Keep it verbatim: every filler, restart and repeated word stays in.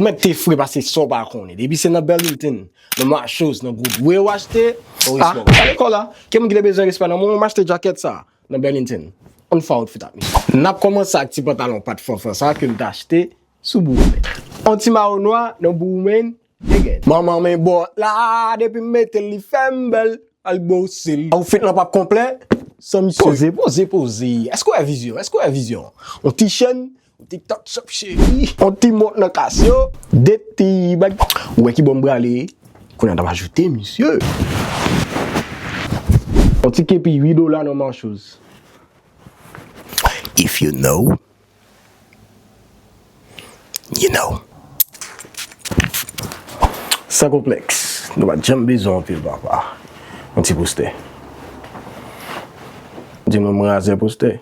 Ou mèt te fre pase sa w pa konnen. Depi se nan Burlington, nan Marshalls, nan Goodwill w achte, ou respè. Ah, gade kò la. Ki moun ki te bezwen respè nan mwen, m achte jakèt sa nan Burlington. Ann fè outfit ak misye. N ap kòmanse ak ti pantalon pat fanfan sa ke m te achte sou Boohooman. On ti mayo nwa nan Boohooman, degèt. Manman men bòt la, depi m mete l li fè m bèl, al bwose l. Outfit lan p ap konplè san misye. Poze, poze, poze. Èske w wè vizyon? Èske w wè vizyon? On ti chèn, on ti tank chòp cheri, on ti mont nan Casio, de ti bag. Ou wè ki bò m prale? Kounye a n ap ajoute, misye. On ti kepi uit dola nan Marshalls. If you know, you know. San konplèks, nou pa t janm bezwen anpil, papa. On ti postè. Di nou m razè postè.